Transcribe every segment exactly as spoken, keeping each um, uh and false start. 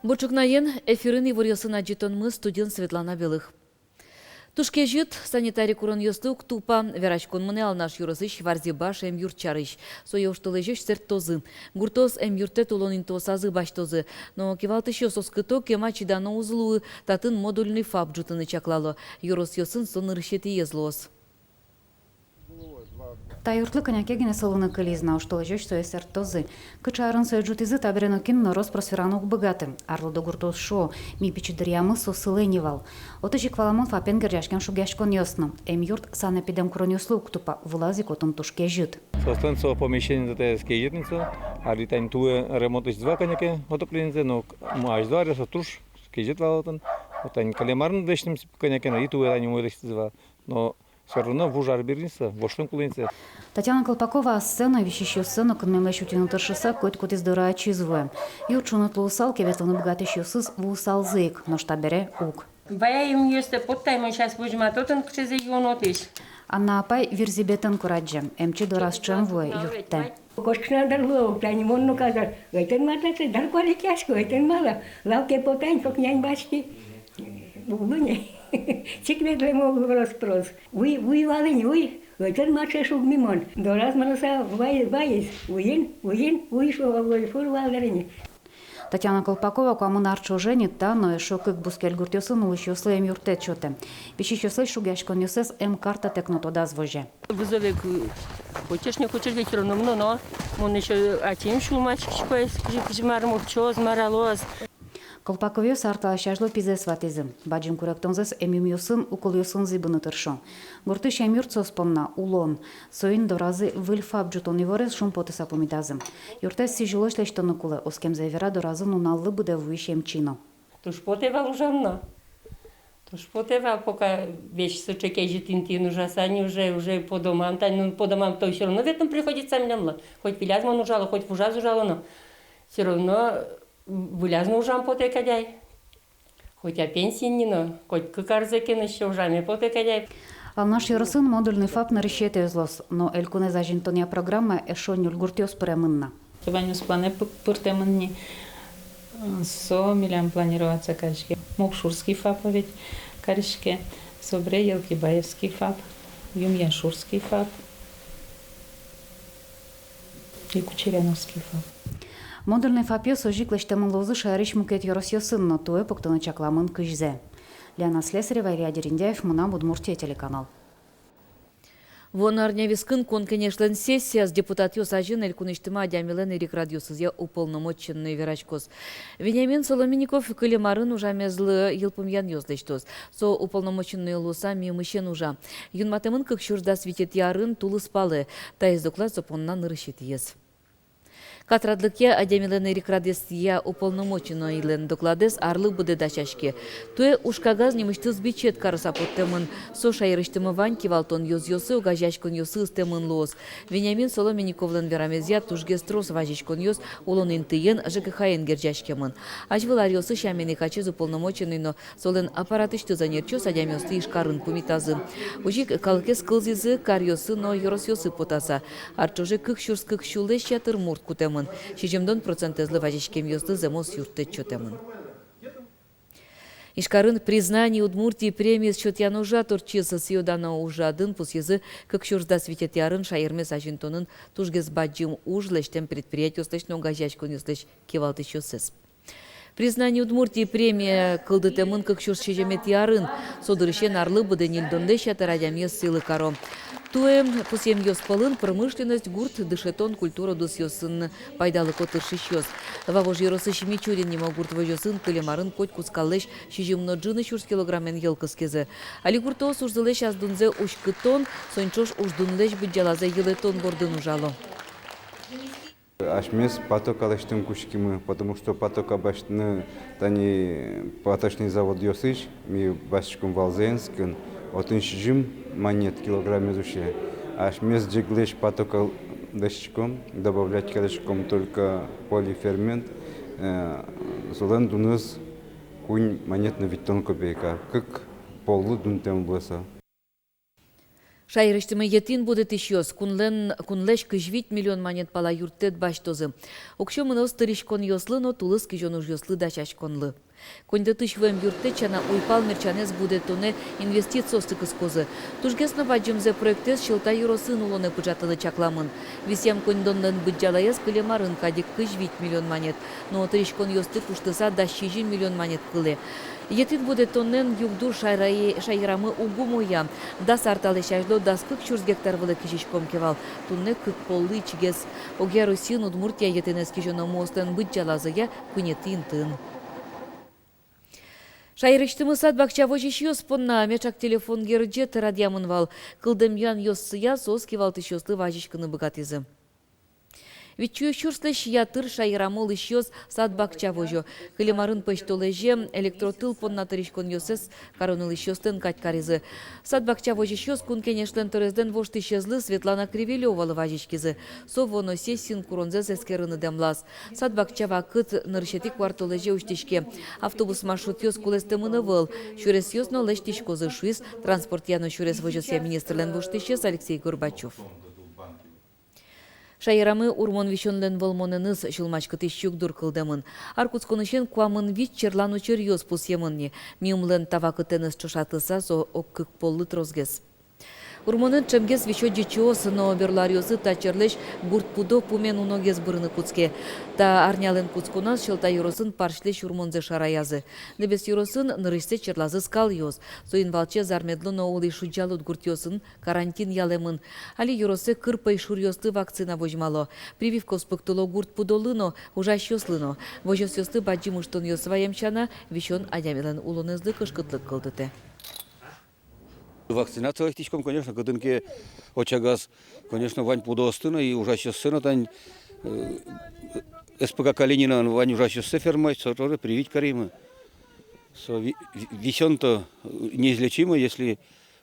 Бур ӵукнаен! Эфирын иворъёсын адӟытонмы, студиын Светлана Белых. Туж кезьыт, санитари куронъёслы уг тупа. Вераськон мынэ Алнаш ёросысь Варзебаш эмъюрт сярысь. Сое оштолэзёзь сэрттозы. Гуртоос эмъюрттэт улон интыосазы басьтозы. Но кивалтӥсьёс оскыто: кема чидано уз луы, татын модульный ФАП ӝутыны чаклало. Ёросъёсын со нырысетӥез луоз. Та юртлы кӧня ке гинэ сылыны кылиз на, оштолэзёзь сое сэрттозы. Кыӵе арын сое ӝутӥзы, табере нокин но рос-прос вераны уг быгаты. Арлыдо гуртоос шуо: ми пичи дыръямы со сылэ ни вал. Отысь ик валамон ФАПен герӟаськем шугъяськонъёс но. Эмъюрт санэпидем куронъёслы уг тупа, вылаз ик отын туж кезьыт. Соослэн со помещениезы та кезьыт ни со. Али тани туэ ремонт лэсьтӥзы вал кӧня ке, отоплениезэ, но азьло аръёсы туж кезьыт вал отын. Вот тани кылем арын лэсьтӥмы кӧня ке но, и туэ тани умой лэсьтӥзы вал. Но всё равно вуж ар бере ни со, воштон кулэ ни со. Татьяна Колпакова ассэ но, висисьёссэ но кынмемлэсь утьыны тыршыса, котькудӥз доры ачиз вуэ. Юрт шуныт луысал, кебетлыны быгатӥсьёсыз вуысалзы ик, нош табере уг. Вай эмъюстэ поттӥ, мон сейчас возьмато тон, кыӵезэ юон отысь. Анна апай Вирзибетэн курадӟе, эмчи дораз ӵем вуэ юрттэ. Кошкыса дыр луэ, тани мон но казар. Ӧйтэн мар татчы, дыр куалекъясько, ӧйтэн мар. Лавке потӥ, кокнянь басьтӥ. Улыне. Чик ветлэм уг рос-прос. Уй, уй вал ини, уй. Ӧйтэн мар шуг ми мон. Дораз мыныса вай, вайиз. Уйин, уйин, уй шуо, уй фур вал дыр ини. Татьяна Колпакова куамын ар ӵоже ни та но эшшо кык бускель гуртъёсын улӥсьёслы эмъюрттэт сётэ. Висисьёслэсь шугъяськонъёссэс эм картатэк но тодаз возе. Вызове к-, хочешь, не хочешь, ведь всё равно мыноно. Мон ещё ачим сюлмаськисько, кызьы, кызьы мар муртчоз, мар алоз. Колпаковъёс ар талэсь азьло пизэс ватӥзы. Бадӟым куректонзэс эмъюмъёсын, уколъёсын зӥбыны тыршо. Гуртысь эмъюрт соос понна улон. Соин доразы выль ФАП ӝутон иворез шумпотыса пумитазы. Юртэз сӥзьылозь лэсьтыны кулэ, оскемзэ вера доразы нуналлы быдэ вуись эмчи но. Туж потэ вал ужаны но. Туж потэ вал, пока весь сыӵе кезьыт интыын ужаса ни, уже, уже по домам, тани, ну, по домам-то всё равно ветлыны приходится милемлы. Хоть виляз мон ужало, хоть вужаз ужало но. Всё равно виляз но ужам потэ кадь ай. Хоть а пенсиын ни но, хоть кык арзэ ке но ещё ужаме потэ кадь ай. Алнаш ёросын модульный ФАП нырысетӥез луоз, но элькунэз азинтонъя программае эшшо ньыль гуртъёс пыремын на. Со ваньмыз планэ пы-, пыртэмын ни, со милям планироваться кариське. Мокшурский ФАП ведь кариське, собере Елкибаевский ФАП, Юмъяшурский ФАП и Кучеряновский ФАП. Модульный ФАПъёс озьы ик лэсьтэмын луозы шаерысь мукет ёросъёсын но, туэ пуктыны чакламын кызьзэ. Лена Слесарева, Илья Дерендяев, «Мынам Удмуртие» телеканал. Вуоно арня вискын Кун Кенешлэн сессияз депутатъёс азьын элькунысьтымы адямилэн эрикрадъёсызъя уполномоченный вераськоз. Вениамин Соломенников кылем арын ужамезлы йылпумъянъёс лэсьтоз. Со уполномоченный луыса мимысен ужа. Юнматэмын кык сюрс дас витетӥ арын тулыспалэ. Таиз доклад со понна нырысетӥез. Катрадлыкъя адямилэн эрикрадъёсызъя уполномоченнойлэн докладэз арлы быдэ дасяське. Туэ ужкагаз нимысьтыз бичет карыса поттэмын. Со шаерысьтымы вань кивалтон ёзъёсы, огазеяськонъёсы ыстэмын луоз. Вениамин Соломенниковлэн верамезъя, тужгес трос вазиськонъёс улон интыен, ЖКХ-ен герӟаськемын. Азьвыл аръёсы сямен ик ачиз уполномоченный но солэн аппаратысьтыз ӧнерчиос адямиосты Ижкарын пумитазы. Озьы ик калыкез кылзӥзы каръёсы но ёросъёсы потаса. Ар ӵоже кык сюрс кык сюлэсь ятыр мурт кутэмын. Сизьымдон процентэзлы вазиськемъёслы зэмос юрттэт сётэмын. Ижкарын «Признание Удмуртии» премиез сётъян ужрад ортчиз. Сӥё-дано ужрадын пусйизы кык сюрс дас витетӥ арын шаермес азинтонын тужгес бадӟым уж лэсьтэм предприятиослэсь но огазеяськонъёслэсь кивалтӥсьёссэс. «Признание Удмуртии» премия кылдытэмын кык сюрс сизьыметӥ арын. Со дырысен арлы быдэ ньыльдонлэсь ятыр адямиез сӥлы каро. Туэ пусъемъёс пӧлын промышленность, гурт дышетон, культура удысъёсын пайдалыко тыршисьёс. Вавож ёросысь Мичурин нимо гурт возёсын кылем арын котькуд скаллэсь сизьым но ӝыны сюрс килограммен йӧл кыскизы. Али гуртоос ужзылэсь ас дунзэ уськытон, соин ӵош уждунлэсь быдӟалазэ йылэтон бордын ужало. Асьмеос патока лэсьтыны кутскимы, потому что патока басьтыны тани паточный заводъёсысь ми басьтӥськом вал Заинскын, отын сизьым манет килограммез усе. Асьмеос ӟеглэсь патока лэсьтӥськом, добавлять кариськом только полифермент, э, солэн дуныз куинь манет но витьтон копейка, кык поллы дунтэм луыса. Шаерысьтымы етӥн будэтӥсьёс кунлэн, кунлэсь кызь вить миллион манет пала юрттэт басьтозы. Уксё мыноз тыриськонъёслы но тулыс кизён ужъёслы дасяськонлы. Коньдэтысь вуэм юрттэт сяна уйпал мерчанэз будэтонэ инвестициосты кыскозы. Тужгес но бадӟымзэ проектэз Сьӧлта ёросын улонэ пыӵатыны чакламын. Висъям коньдонлэн быдӟалаез кылем арын кадь ик кызь вить миллион манет, но тыриськонъёсты куштыса дас сизьым миллион манет кылэ. Етӥн будэтонэн югдур шаерае-, шаерамы уг умоя. Дас ар талэсь азьло дас кык сюрс гектар вылэ кизиськом ке вал, туннэ кык поллы ичигес. Огъя Россиын Удмуртия етӥнэз кизёно муослэн быдӟалазыя куинетӥ интыын. Шаерысьтымы сад-бакча возисьёс понна меӵак телефон герӟет радъямын вал. Кылдэм юанъёссыя соос кивалтӥсьёслы вазиськыны быгатӥзы. Витьсю сюрслэсь ятыр шаерамы улӥсьёс сад-бакча возё. Кылем арын пӧсьтолэзе электротыл понна тыриськонъёссэс карон улӥсьёслэн кадь каризы. Сад-бакча возисьёс Кун Кенешлэн тӧрезлэн воштӥсезлы Светлана Кривилёвалы вазиськизы. Со вуоно сессиын куронзэс эскерыны дэмлаз. Сад-бакча вакыт нырысетӥ куартолэзе усьтӥське. Автобус маршрутъёс кулэстэмын ӧвӧл. Сюресъёс но лэсьтӥськозы, шуиз транспортъя но сюрес возёсъя министрлэн воштӥсез Алексей Горбачёв. Шаерамы урмон висёнлэн вӧлмонэныз сюлмаськытӥсь югдур кылдэмын. Ар кутсконысен куамын вить черлан учыръёс пусъемын ни. Миымлэн та вакытэныз ӵошатыса, со ог кык поллы тросгес. Урмонэн ӵемгес висё ӟичыос, но берло аръёсы та черлэсь гурт пудо пумен уногес бырыны кутске. Та арнялэн кутсконаз Сьӧлта ёросын парсьлэсь урмонзэ шараязы. Дэбес ёросын нырысьсэ черлазы скалъёс. Соин валче Зар-Медло но Улӥ Шудӟалуд гуртъёсын карантин ялэмын. Али ёросэ кыр пӧйшуръёслы вакцина возьмало. Прививкаос пуктыло гурт пудолы но, ужасьёслы но. Возёсъёслы бадӟым ыштонъёс ваем сяна, висён адямилэн улонэзлы кышкытлык кылдытэ. Вакцинация лэсьтӥськом, конечно, кытын ке очагаз, конечно, вань пудоосты но и ужасьёссэ но, тань, э, С П К Калинина вань ужасьёссэ, фермаысь, со тоже привить каримы. Со ви-, ви-, висён-то, э, неизлечимо, если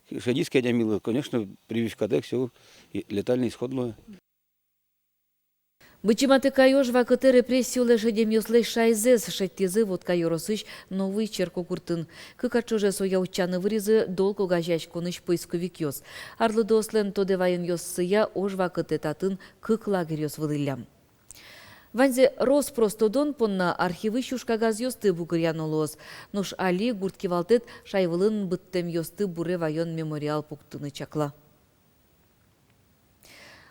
шедиз ке адямилы, конечно, прививкатэк всё, и летальный исход луэ. Быдӟым Атыкай ож вакытэ репрессиолэсь шедемъёслэсь шайзэс шедьтӥзы Вотка ёросысь Новый Черкогуртын. Кык ар ӵоже сое утчаны выризы «Долг» огазеяськонысь поисковикъёс. Арлыдоослэн тодэ ваёнъёссыя, ож вакытэ татын кык лагерьёс вылӥллям. Ваньзэ рос-прос тодон понна архивысь уж кагазъёсты бугыръяно луоз. Нош али гурт кивалтэт шай вылын быдтэмъёсты буре ваён мемориал пуктыны чакла.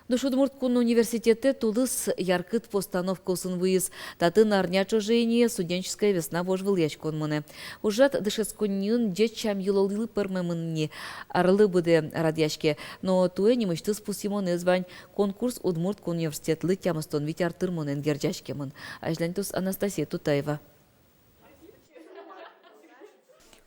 Нош Удмурт кун университетэ тулыс яркыт постановкаосын вуиз. Татын арня ӵоже ини «Студенческая весна» вожвылъяськон мынэ. Ужрад дышетсконниын ӟеч сям-йылолъёслы пӧрмемын ни. Арлы быдэ радъяське. Но туэ нимысьтыз пусйымонэз вань: конкурс Удмурт кун университетлы тямыстон вить ар тырмонэн герӟаськемын. Азьланьтоз Анастасия Тутаева.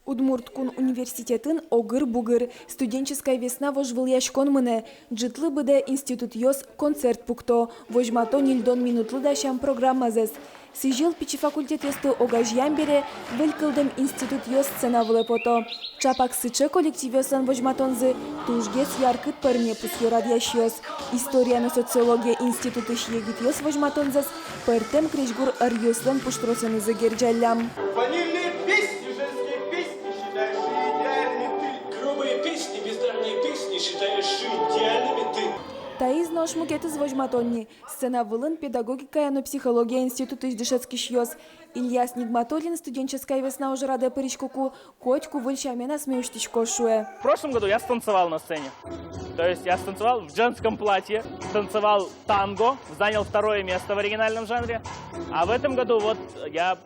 Удмурт кун университетын огыр-бугыр «Студенческая весна» вожвылъяськон мынэ. Ӝытлы быдэ институтъёс концерт пукто, возьмато ньыльдон минутлы дасям программазэс. Сӥзьыл пичи факультетъёсты огазеям бере, выль кылдэм институтъёс сцена вылэ пото. Чапак сыӵе коллективъёслэн возьматонзы тужгес яркыт пӧрме, пусъё радъясьёс. История но социология институтысь егитъёс возьматонзэс пӧртэм крезьгур ӧръёслэн пуштросэнызы герӟаллям. Ванильные песни, женские песни считаешь идеальными ты. Грубые песни, бездарные песни считаешь идеальными ты. Таиз нош мукетыз возьматон ни. Сцена вылын педагогикая но психология институтысь дышетскисьёс. Ильяс Нигматуллин «Студенческая весна» ужрадэ пыриськыку котьку выль сямен асме усьтӥсько, шуэ. В прошлом году я станцевал на сцене. То есть я станцевал в женском платье, станцевал танго, занял второе место в оригинальном жанре. А в этом году вот я,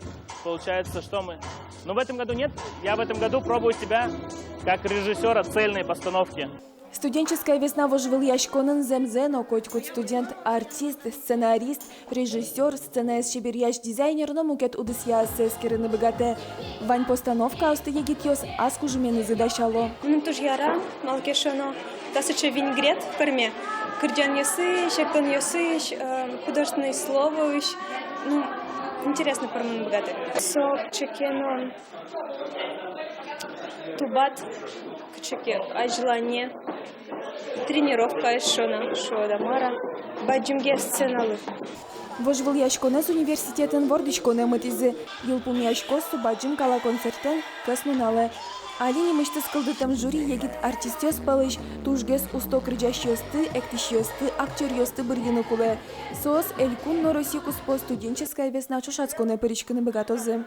получается, что мы... Ну, в этом году нет. Я в этом году пробую себя как режиссёра цельной постановки. «Студенческая весна» вожвылъяськонын зэмзэ но котькуд студент — артист, сценарист, режиссёр, сценаез чеберъясь дизайнер но мукет удысъёссэ эскерыны быгатэ. Вань постановкаосты егитъёс ас кужыменызы дасяло. Мыным туж яра, малы ке шуоно, та сыӵе винегрет пӧрме. Кырӟанъёсысь, эктонъёсысь, э, художественной словоысь. Ну, интересно пӧрмыны быгатэ. Со кыӵе ке но тубат, кыӵе ке азьлане, тренировка эшшо на, шуод-а, мар-а, бадӟымгес сценалы. Вожвылъяськонэз университетын вордӥськонэ мытӥзы. Йылпумъяськоз со бадӟым гала-концертэн кӧснуналэ. Али нимысьтыз кылдытэм жюри егит артистъёс пӧлысь тужгес усто кырӟасьёсты, эктӥсьёсты, актёръёсты бырйыны кулэ. Соос элькун но Россия куспо «Студенческая весна» ӵошатсконэ пыриськыны быгатозы.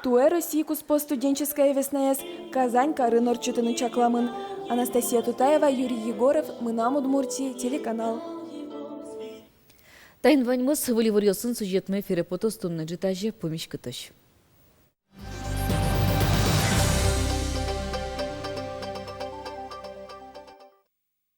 Туэ Россия куспо «Студенческая веснаяз» Казань карын ортчытыны чакламын. Анастасия Тутаева, Юрий Егоров, «Мынам Удмуртие» телеканал. Таин ваньмыз. Выль иворъёсын сюжетмы эфире потоз туннэ ӝытазе. Пумиськытозь.